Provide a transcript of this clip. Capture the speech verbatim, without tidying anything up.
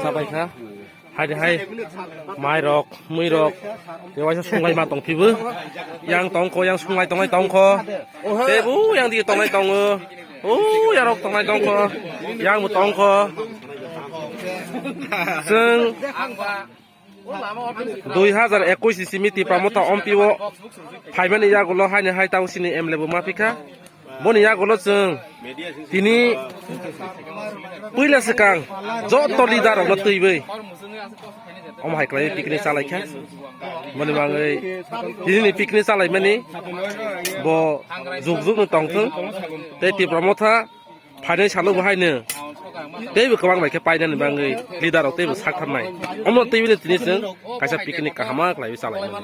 Sabai kha. Hai de hai. Mai rok, mui rok. Tewaisa sunglai ma tong phibo. Yang tong kho, yang sunglai tonglai tong kho. Tebu yang di tonglai tongo. O yarok tonglai tong kho. Yang mu tong kho. Seng. Dui hazar ekush ni simi Tipra Motha M P o phaimani yagulo haini hai tau sini M L A bo ma phikha. Boni yagulo chwng tini puila swkang joto leader rokno twiwi omo hai khlaiwi picnic chalaikha. Boni bagwi tini ni picnic chalaimani bo juk juk no tongthwng tei Tipra Motha phainai salo bo haino teibo kwbang bai khe painani bagwi leader rok teibo sak tharnai. Omo teibo tini chwng kaisa picnic kahama khlaiwi chalaimani.